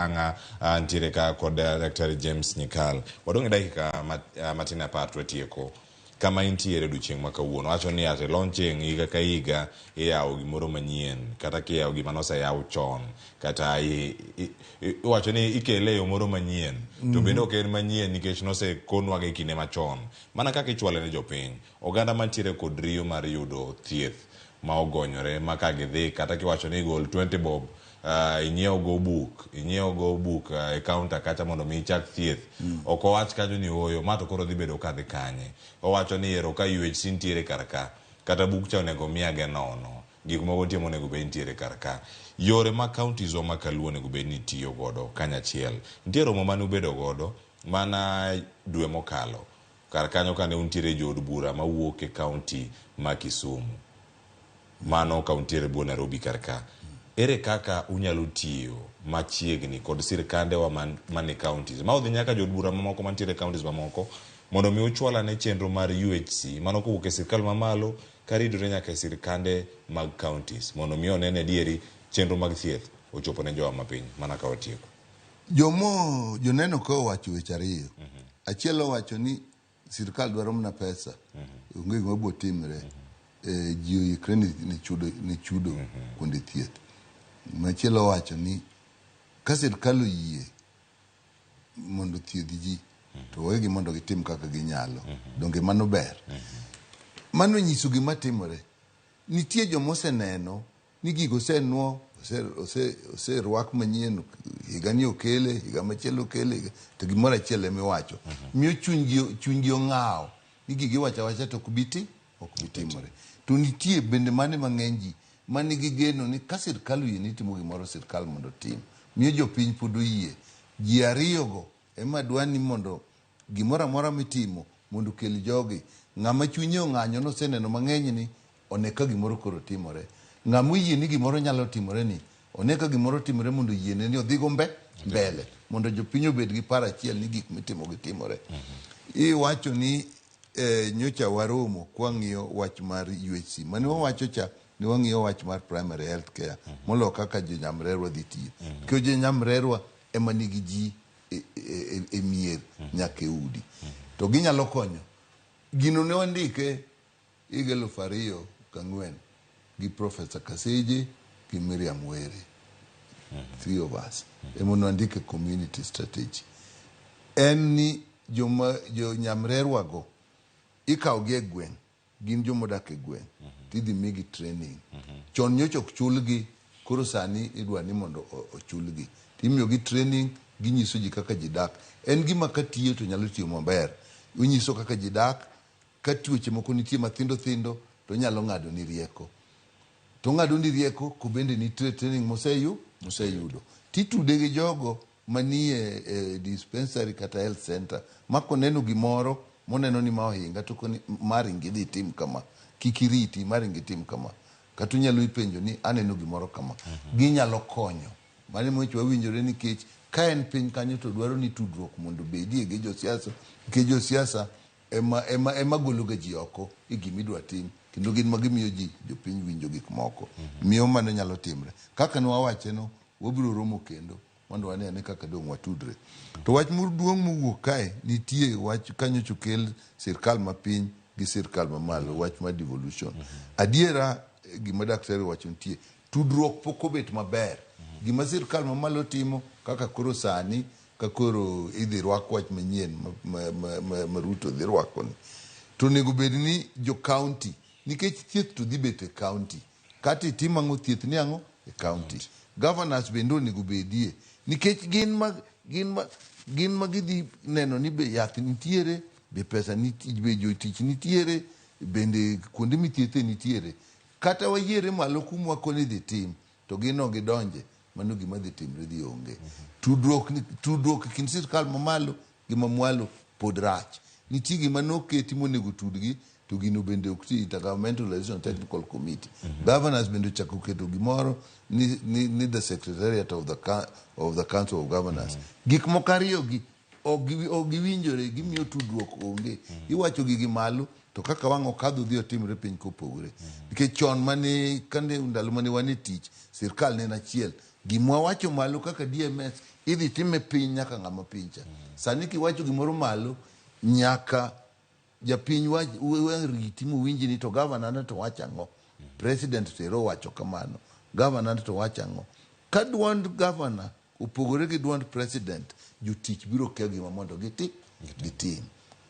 Ang'a ntiere ka kod Daktari James Nyikal. Wadong' e dakika matin 10 to watieko. Kama intiere odiochieng' ma kawuono. Wacho ni at launching higa ka higa iyawo gimoro manyien kata kiyawo gima noseyaw chon kata iwacho ni ikele e yo moro manyien to bende ok en manyien nikech nosekonwa e kinde machon. Mana kaka ichwale ne jopiny, oganda mantiere kod riyo mar yudo thieth ma ogonyore ma ka gidhi kata kiwacho ni gol 20 bob inyiew go buk inyiew go buk e counter kacha mondo mi ichak thieth. Ok owach kanyo ni ooyo ma to koro dhi bedo ka dhi kanye. Owacho ni ero ka UHC nitiere kar ka kata buk cha onego miyage nono. Gik moko nitie monego bed nitiere kar ka. Yore ma counties wa ma kaluo onego bed ni tiyo godo kanyachiel. Nitie romo mane ubedo godo mana dwe mokalo kar kanyo kane untiere jood bura mawuok e county ma Kisumu. Mano ka untiere bwo Nairobi kar ka. Ere kaka unyalo tiyo machiegni kod sirkande wa man e counties ma odhi nyaka jood bura mamoko mantiere e counties mamoko mondo mi uchwal ane chenro mar UHC mano kowuok e sirkal mamalo karidore nyaka e sirkande mag counties mondo mi one ni adieri chenro mag thieth ochopo ne jowa mapiny mana ka watieko. Jomo joneno ka owacho weche ariyo. Achiel owacho ni sirkal dwaro mana pesa. Onge gima biro timre. Ji oikre ne chudo kuonde thieth. Machielo owacho ni ka sirkal oyie mondo othiedh ji to wegi mondo gitim kaka ginyalo. Donge mano ber? Mano nyiso gima timore. Nitie joma oseneno ni gigo osenuo, oserwak manyien, higani okele, higa machielo okele, to gimoro achiel ema iwacho. Miyo chunygi ong'aw ni gigi iwacho awacha to ok bi timore. To nitie bende mane mang'eny ji manigi geno ni ka sirkal oyie ni timo gimoro sirkal mondo otim. Miyo jopiny pod oyie. Ji ariyogo ema dwa ni mondo gimoro amora mitimo mondo okel jogi. Ng'ama chunye ong'anyo noseneno mang'eny ni one ka gimoro koro timore. Ng'ama oyie ni gimoro nyalo timore ni one ka gimoro timore mondo oyiene ni odhi go mbele mondo jopiny obed gi paro achiel ni gik mitimo gitimore. Iwacho ni nyocha waromo kwang'iyo wach mar UHC. Mane wawacho cha ni wang'iyo wach mar primary health care moloyo kaka jonyamrerwa dhi tiyo. Nikech jonyamrerwa ema nigi ji e mier nyaka e udi. To ginyalo konyo. Gino ne wandike higa 2004 gi Professor Kaseje gi Miriam Were. Three of us. Ema ne wandike community strategy. En ni joma jo nyamrerwa go ikawo gi e gweng' gin joma odak e gweng' tidhi migi training. Chon nyocha ok chulgi, koro sani idwa ni mondo ochulgi. Timiyogi training, ginyiso ji kaka ji dak. En gima katiyo to nyalo tiyo maber. Onyiso kaka ji dak, ka tuoche moko nitie mathindo thindo to onyalo ng'ado ni rieko. To ong'ado ni rieko kobende nitie training moseyudo. Titude gi jogo manie e dispensary kata health center ma koneno gimoro moneno ni ma ohinga to koni maringi idhi itim kama, kik iriti maringi itim kama. Kata onyalo penjo ni aneno gimoro kama. Ginyalo konyo. Mano emomiyo wawinjore nikech ka en piny kanyo to dwaro ni tudruok mondo obedie gi josiasa nikech josiasa ema golo ga ji oko e gima idwa tim kendo gin ma gimiyo ji jopiny winjo gik moko. Miyo mano nyalo timre. Kaka ne wawache no, wabiro romo kendo mondo wane ane kaka dong' watudre. To wach maduong' mowuok kae nitie wach kanyocha okel sirkal mapiny gi sirkal mamalo, wach mar devolution. Adiera gima daktari owacho nitie, tudruok pok obet maber. Gima sirkal mamalo timo kaka koro sani ka koro idhi rwak wach manyien ma Ruto dhi rwako ni. To onego bed ni jo county nikech thieth to dhi bet e county. Kata itim ang'o thieth ni ang'o e county. Governors bende onego bedie nikech gin ma gidhi neno ni be yath nitiere, be pesa nitie, be jotich nitiere, bende kuonde mithiethe nitiere. Kata wayiere malo kuma wakoni idhi tim, to gin ok gidonje, mano gima dhi timre dhi onge. Tudruok e kind sirkal mamalo gi mamwalo pod rach. Nitie gima noketi monego tudgi to gino bende ok ti Intergovernmental Liaison Technical Committee. Governors bende ochako keto gimoro ni the Secretariat of the Council of Governors. Gik moko ariyo gi ok giwinjore gimiyo tudruok onge. Iwacho gigi malo to kaka wang' okadho dhi otimre piny kopogore. Nikech chon mane kane ndalo mane wan e tich sirkal ne en achiel. Gima wawacho malo kaka DMS Idhi time piny nyaka ng'ama piny cha. Sani kiwacho gimoro malo, nyaka japiny riti mowinji ni to gavana ne to wacho ang'o. President to ero owacho kamano. Gavana to wacho ang'o. Ka duond gavana opogore gi duond president, jotich biro kia gima mondo gitim.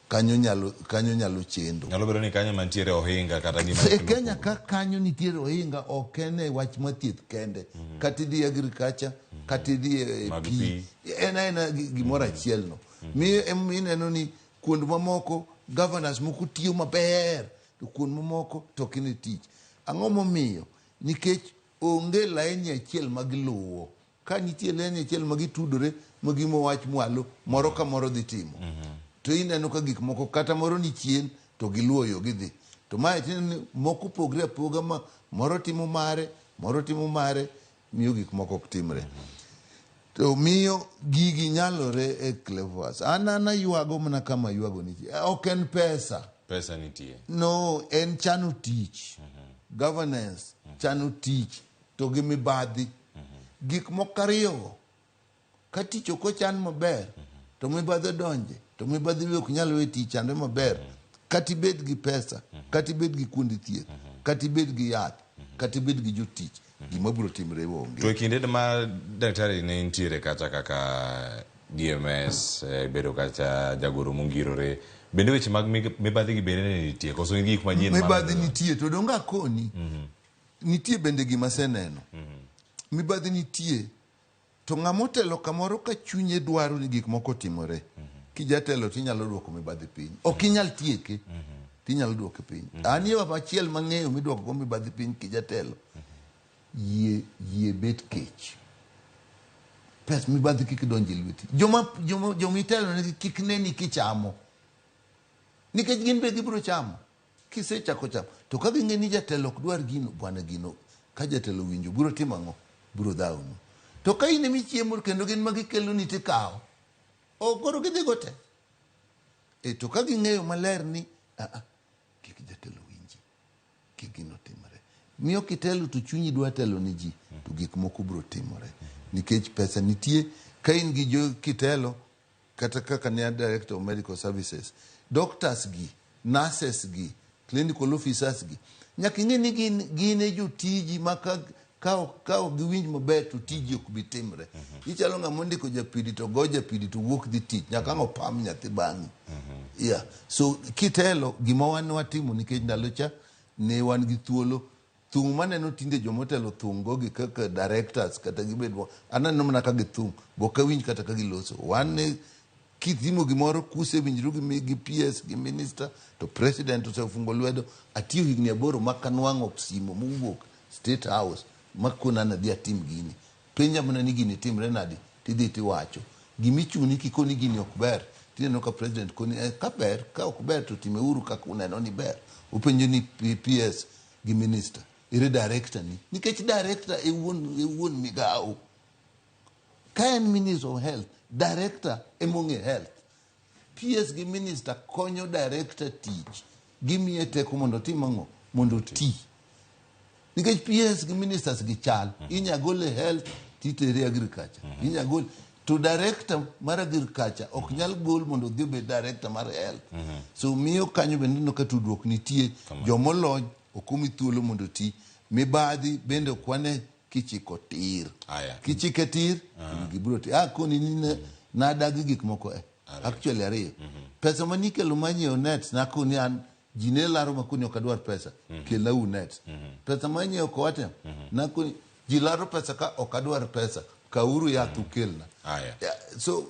Kanyo nyalo, kanyo nyalo chendo. Nyalo bedo ni kanyo mantiere ohinga kata gima E Kenya ka kanyo nitiere ohinga ok en e wach mar thieth kende. Kata idhi agriculture, kata idhi e Mag pi, pi. en aena gimoro achiel no. Miyo ema ineno ni kuond mamoko governors moko tiyo maber to kuond mamoko to ok ne tich. Ang'o momiyo? Nikech onge laini achiel ma giluwo. Ka nitie laini achiel ma gitudore ma gimo wach mwalo moro ka moro dhi timo. To ineno ka gik moko kata moro ni chien to giluwo yo gidhi. To mae tineno ni moko opogre apoga ma moro timo mare, moro timo mare, miyo gik moko ok timre. To miyo gigi nyalore e Cleophas. An aywago mana kama ywago nitie. Ok en pesa. Pesa nitie. No, en chano tich. Governance, chano tich to gi mibadhi. Gik moko ariyogo, ka tich ok ochan maber, to mibadhi odonje, to mibadhi be ok nyal we tich chanre maber. Kata ibed gi pesa, kata ibed gi kuonde thieth, kata ibed gi yath, kata ibed gi jotich, gima biro timre onge. To e kinde ma daktari ne nitiere kata kaka DMS, bedo kata jagoro mongirore, bende weche mag mibadhi gi bende ne nitie koso gin gik manyien? Mibadhi nitie, to donge akoni, nitie bende gima aseneno. Mibadhi nitie, to ng'ama otelo kamoro ka chunye dwaro ni gik moko otimore, kijatelo tinyalo duoko mibadhi piny. Ok inyal tieke, tinyalo duoke piny. An yo achiel mang'eyo miduoko go mibadhi piny kijatelo, yie, yie bet kech. Pes mibadhi kik donj e lweti. Joma, joma, joma itelo negi kik neni kichamo. Nikech gin be gibiro chamo. Kisechako chamo, to ka ging'e ni jatelo ok dwar gino, bwana gino, ka jatelo winjo, biro timo ang'o? Biro dhawonu. To ka in emichiemo kendo gin ma gikeloni tikawo, ok koro gidhi go te. E, to ka ging'eyo maler ni, aa, kik jatelo winji, kik gino timre. Miyo kitelo to chunyi dwa telo ne ji, to gik moko biro timore. Nikech pesa nitie, ka in gi jo kitelo, kata kaka ne director of medical services, doctors gi, nurses gi, clinical officers gi, nyaka ing'e ni gin e jotiji ma ka ok giwinj maber to tiji ok bi timre. Ichalo ng'ama ondiko japidi to go japidi to wuok dhi tich, nyaka ang' opam nyathi bang'i. Yeah. So kitelo, gima wan watimo nikech ndalo cha ne wan gi thuolo. Thung' maneno tinde jomotelo thung' go gi kaka directors kata gibed, aneno mana ka githung', bo ok awinj kata ka giloso. Wan ne kitimo gimoro kusewinjru gi PS gi minister to president osefungo lwedo. Atiyo higni 8 ma kanwang'o simo mowuok State House makona nadhi atim gini. Penja mana ni gini timre nadi, tidhi tiwacho. Gimichuni kikoni gini ok ber, tineno ka president koni ka ber, ka ok ber to timeuru kaka uneno ni ber. Upenjo ni PS gi minister, ere director ni? Nikech director e wuon migawo. Ka en minister of health, director emong'e health. PS gi minister konyo director tich. Gimiye teko mondo otim ang'o? Mondo oti. Nikech PS gi ministers gi chal. Inya gole health titere agriculture. Inya gol to director mar agriculture ok nyal gol mondo odhi obed director mar health. So miyo kanyo bende ineno ka tudruok nitie. Jomolony ok omi thuolo mondo oti. Mibadhi bende ok wane kichiko tir. Kichike tir, gibiro ti. Koni ni nadagi gik moko Actually ariyo. Pesa manikelo manyiewo nets nakoni an ji ne laro makoni ok adwar pesa. Kelna u nets. Pesa manyiewo Coartem nakoni ji laro pesa ka ok adwar pesa. Kauru yath ukelna. So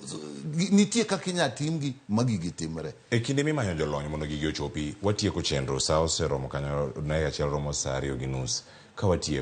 nitie kaka inyalo timgi ma gigi timre. E kinde mimanyo jolony mondo gigi ochopi, watieko chenro. Sa oseromo kanyo, dakika achiel romo sa 2:30. Ka watieko.